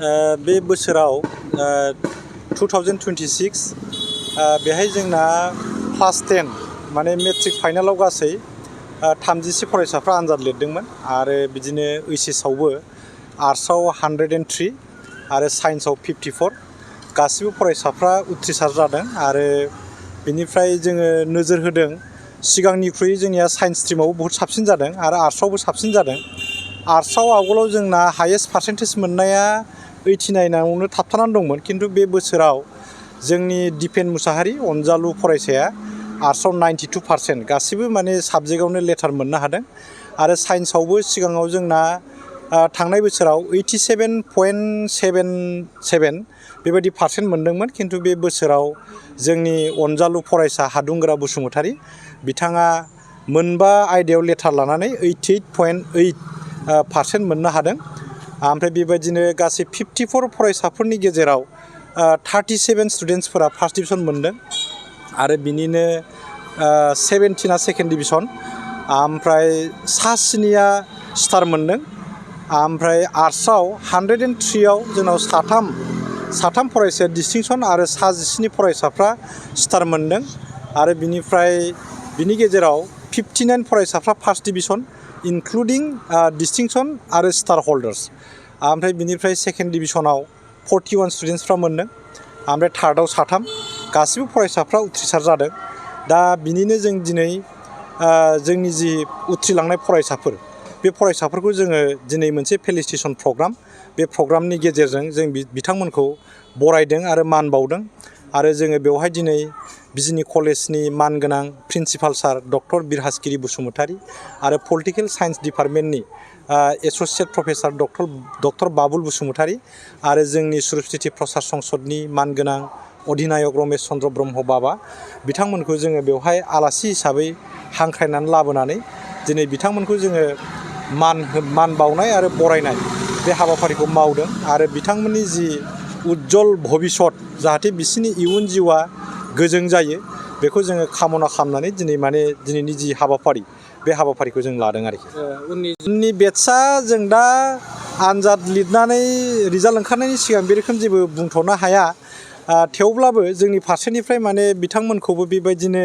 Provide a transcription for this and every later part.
बे बोसोराव 2026 बेहाय जोंना क्लास 10 माने मेट्रिक फाइनालाव गासै 36 फरायसाफ्रा आनजाद लिरदोंमोन आरो बिदिनो एचएस आवबो आर्ट्सआव 103 आरो साइन्सआव 54 गासिबो फरायसाफ्रा उथ्रिसार जादों आरो बेनिफ्राय जोङो नोजोर होदों सिगांनिख्रुइ जोंनिया साइन्स स्ट्रिमावबो बहुत साबसिन जादों आरो आर्ट्सआवबो साबसिन जादों। आर्ट्सआव आगोलाव जोंना हाइएस्ट पार्सेन्टेज मोननाया 89आवनो थाबथानानै दंमोन, किन्तु बे बोसोराव जोंनि दिपेन मुसाहारि अनजालु फरायसाया आर्ट्सआव 92% गासिबो माने साबजेक्टआवनो लेटार मोननो हादों आरो साइन्सआवबो सिगाङाव जोंना थांनाय बोसोराव 87.77 बेबायदि पार्सेन्ट मोनदोंमोन, किन्तु बे बोसोराव जोंनि अनजालु फरायसा हादुंगोरा बसुमतारी बिथाङा मोनबा आयदायाव लेटार लानानै 88.8% मोननो हादों। ओमफ्राय बेबायदिनो गासै 54 फरायसाफोरनि गेजेराव 37 स्टुडेन्ट्सफोरा फार्स्ट डिभिजन मोनदों आरो बिनिनो 17आ सेकेन्ड डिभिजन, ओमफ्राय सा 7आ स्टार मोनदों। ओमफ्राय आर्ट्सआव 103आव जोंनाव साथाम फरायसाया डिस्टिंसन आरो सा 17 फरायसाफ्रा स्टार मोनदों आरो बिनि गेजेराव 59 फरायसाफ्रा फार्स्ट डिभिजन इनक्लुडिं डिस्टिंसन आरो स्टार हल्डार्स। ओमफ्राय बिनिफ्राय सेकेन्ड डिभिजनाव 41 स्टुडेन्ट्सफ्रा मोनदों, ओमफ्राय थार्डआव 3 गासिबो फरायसाफ्रा उथ्रिसार जादों। दा बिनिनो जों दिनै जोंनि जि उथ्रिलांनाय फरायसाफोर बे फरायसाफोरखौ जोङो दिनै मोनसे फेलिसिटेसन प्रग्राम, बे प्रग्रामनि गेजेरजों जों बिथांमोनखौ बरायदों आरो मान बावदों आरो जोङो बेवहाय दिनै बिजिनि कलेजनि मानगोनां principal sir doctor Birhasgiri Basumatary आरो पलिटिकेल साइन्स डिपार्टमेन्टनि associate professor doctor Babul Basumatary आरो जोंनि सुरुपस्थिति प्रसार संसदनि मानगोनां अधिनायक रमेश चन्द्र ब्रह्म बाबा बिथांमोनखौ जोङो बेवहाय आलासि हिसाबै हांख्रायनानै लाबोनानै दिनै बिथांमोनखौ जोङो मान बावनाय आरो बरायनाय बे हाबाफारिखौ मावदों आरो बिथांमोननि जि उज्जवल भबिष्यत जाहाथे बिसोरनि इयुन जिउआ गोजों जायो बेखौ जोङो कामना खालामनानै दिनैनि जि हाबाफारि बे हाबाफारिखौ जों लादों आरोखि। उननि बेट्सआ जों दा आनजाद लिरनानै रिजाल्ट ओंखारनायनि सिगां बे रोखोम जेबो बुंथ'नो हाया, थेवब्लाबो जोंनि फारसेनिफ्राय माने बिथांमोनखौबो बेबायदिनो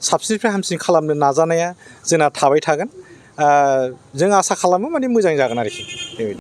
साबसिननिफ्राय हामसिन खालामनो नाजानाया जोंना थाबाय थागोन। जों आसा खालामो माने मोजां जागोन आरोखि बेबायदि।